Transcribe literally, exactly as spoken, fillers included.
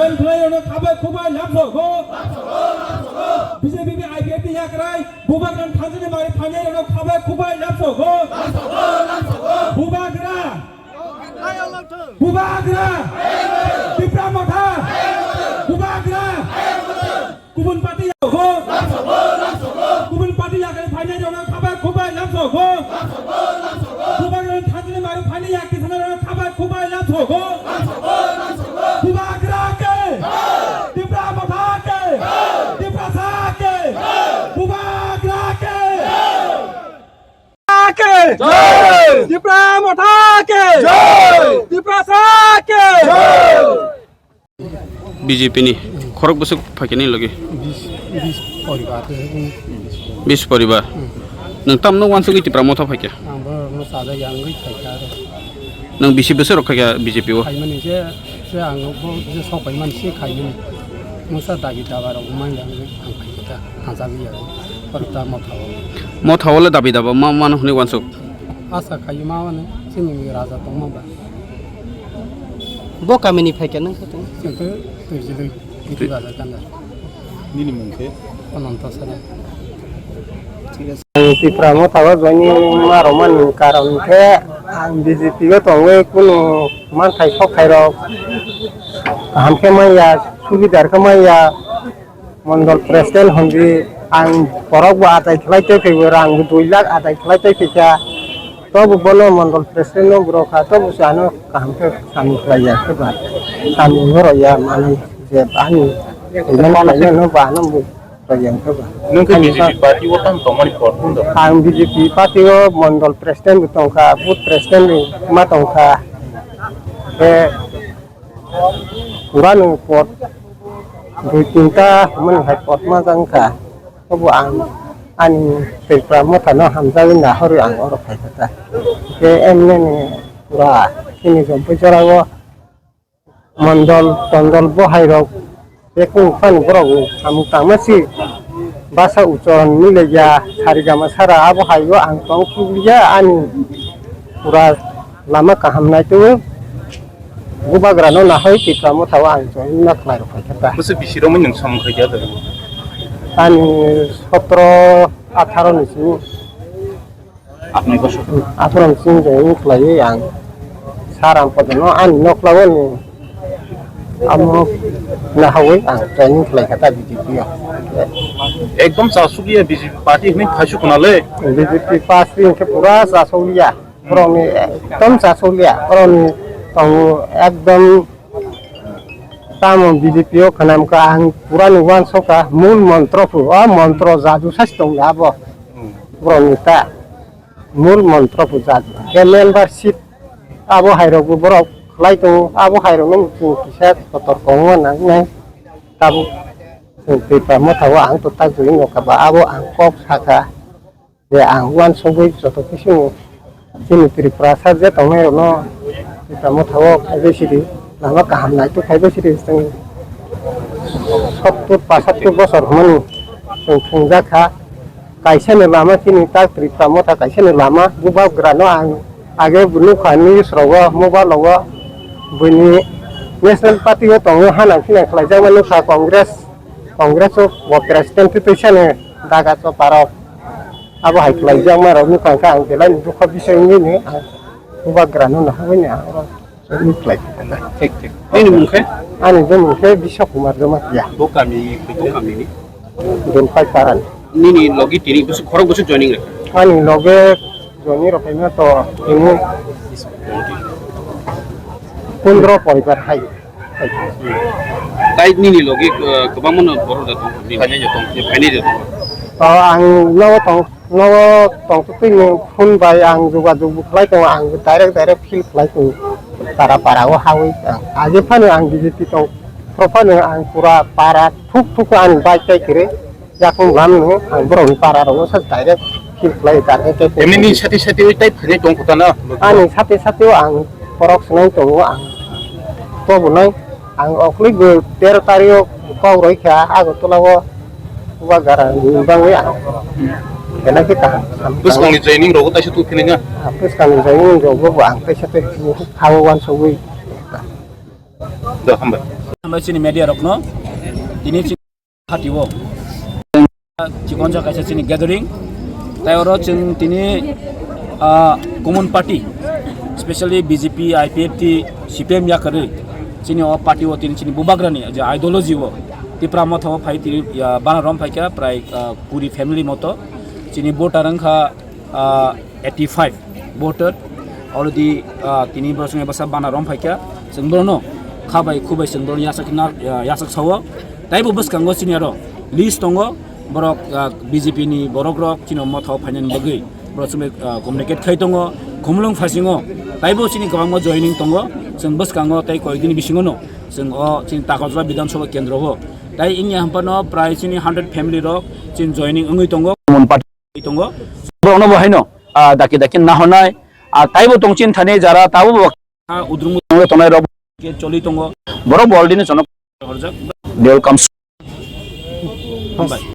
Khwlairokno khabai khubai lamsogo. B J P ni I P F ni yakrai Bubagrani thanjani mari phainairokno khabai khubai lamsogo. Bubagra. Bubagra. Tipra Motha. Bubagra. Kubun party yakho. Kubun party yakhe phainairokno khabai khubai lamsogo. Bubagrani thanjani mari phainai yak kisanarokno khabai khubai lamsogo. Bubagra ke. Tipra Motha ke. Tiprasa ke. Bubagra ke. Ke. Jai. Tipra Motha ke. Jai. Tiprasa ke. Jai. B J P ni khorok bwswk phaikhe nini logi? Bis, bis poribar. Bis poribar. Hmm. Nwng tamno uansugwi Tipra Motha phaikhe? Ang borokno chajak ya wngwi phaikha aro. Nwng bisi bwswk rok khaikha B J P o? Phaimani je, je ang bo je sok paimani se khaimani. Mungsa dabi daba rok manya wngwi ang phaikha ta, thangchagwi ya wngwi. Oro ta Motha o. Motha o le dabi daba ma mano hwnwi uansuk? Asa khaio ma mano, chini raja tongma ba. Bo kamini phaikha nang khe tong? Chwng khe Twijlwi, Twi- Twijlwi bazar gana. Nini mung khe? Ananto Sara. Thik ase. Ang Tipra Motha o joining ma rwmani karon khe ang B J P o tongwi kunu manthai sokthai rok kaham khe manya, subidar khe manya. Mondol president hwnwi ang borok bo adai khlai tei phaibo, rang bo dui lakh adai khlai tei phaikha. Tobo bono mondol president no borok kha, tobo se ano kaham khe samung khlai ya khe ba, samung no rw ya manwi je ani payment khlainai no ba ano bo rw ya khe ba. Nwng khe Ani B J P ba- party o tamo tongmani por phano? Ang B J P party o mondol president bo tongkha, booth president bo ma tongkha. Khe Pura nwng pot dui tinta hwnmani hai pot ma jang kha. Tobo ang ani Tripura Motha no hamjagwi nahorwi ang oro phai kha ta. Khe M L A ni pura chini Jampui jora o mondol tondol bo hai rok bekung phani borok ni samung tangma si basa uchoron milaiya sari gama sara abo hai o ang tong kubliya ani pura lama kaham naitwi. Bubagrano nahoi Tipra Motha o ang join ma khlai rok phaikha ta. Bwswk bisi romwi nwng samung khaikha da? Ani sotro atharo ni simi. Atni bosor. Atharo ni simi join khlaiwi ang sir Rampada no ani nokla o ni amo nahawi ang join khlaikha ta B J P o. Ekdom chasukya B J P party hwnwi khaisuk khna le. B J P party hwnkhe pura chasukya. Borokni ekdom chasukliya, borokni tongo ekdom tamo B J P o khwnamkha ang purani uansukha mul montro phu, o montro jadu sasi tongda abo. Borokni ta mul montro phu jadu. Khe membership abo hairokbo borok khlai tongo, abo hairokno chwng kisa kotor kongma nangnai. Tabuk chwng Tipra Motha o ang to tak joli nokha ba abo ang kok sakha. Je ang uansugwi joto kisu chini Tripurasa je tongnairokno Tipra Motha o khaibai sidi, lama kaham naituk khaibai sidi, chwng sottur pasattur bosor hwnmani chwng thwngjak kha. Kaisani lama chini tak Tripura Motha kaisani lama, bubagrano ang age nukha news rogo, mobile rogo, buini National Party o tongo hanang phinan khlaijakma nukha Congress. Congress o bo president twi twisani daga choparok. Abo hai khlaijakma rok nukha khe ang belai ni dukha bising wngwi ni ang bubagrano nahagwi ni ang oro wngwi khlai kha. Thik, thik. Nini mung khe? Ani bumung khe Biswa Kumar Jamatia. Bo kami, bo kami ni? Belpai Paran. Nini logi tini bwswk khorok bwswk joining rwkha? Ani loge joining rwkhaima to tini pondro poribar hai. Tai nini logi, eh, kwbangma no borok da tong, nini phainai da tong, nini phainai da tong. O, ang nogo tong, nogo tongtwtwi ni phone bai ang jogajog bo khlai tongo, ang direct direct feel khlai tongo. Para para o hawi ang. Aje phano ang B J P tong, phano ang pura para thuk thuk ang bike tai kre. Yakung lam no ang borok ni para rok sa direct feel khlai direct. Emni ni sati sati oi tai phai tong kota na? Ani sati sati o ang borok swnai tongo ang. To bo nai ang okli bo tero tari o kok roi kha Agartala o uba gara ni bangwi ang. Kena khe kaham. Bwskang ni joining rok tai sa tu phini na? Ah, bwskang ni joining rok bo ang tai sa tai ha o uansugwi. Do, hambai. Hambai chini media rokno tini chini party o chikon ja kaisa chini gathering, tai oro chwng tini, ah, common party, specially B J P, I P F T, C P M yakarwi chini o party o tini chini bubagrani je ideology o Tipra Motha o phai tini, ah, bana rom phaikha prai, ah, kuri family moto chini voter wngkha, ah, eighty five voter already, ah, tini borok chwng bwsa bana rom phaikha, chwng borokno khabai khubai chwng borokno yasak na, ah, yasak sao. Taibo bwskango chini aro list tongo, borok, ah, B J P ni borok rok chini Motha o phainani bagwi borok chwng bai, ah, communicate khai tongo, Khumulwng phasingo taibo chini kwbangma joining tongo, chwng bwskango tei koyekdini bisingono chwng o chini Takarjala Bidhan Sabha kendro o tai wngya hampano prai chini hundred family rok chini joining wngwi tongo. tongo. Borokno bo haino, ah, daki daki nahornai, ah, taibo tongchin thani jara tabo bo, ah, udrung udrung tongnai rok ke choli tongo. Borok bo already jono horjak. Welcome. Hambai.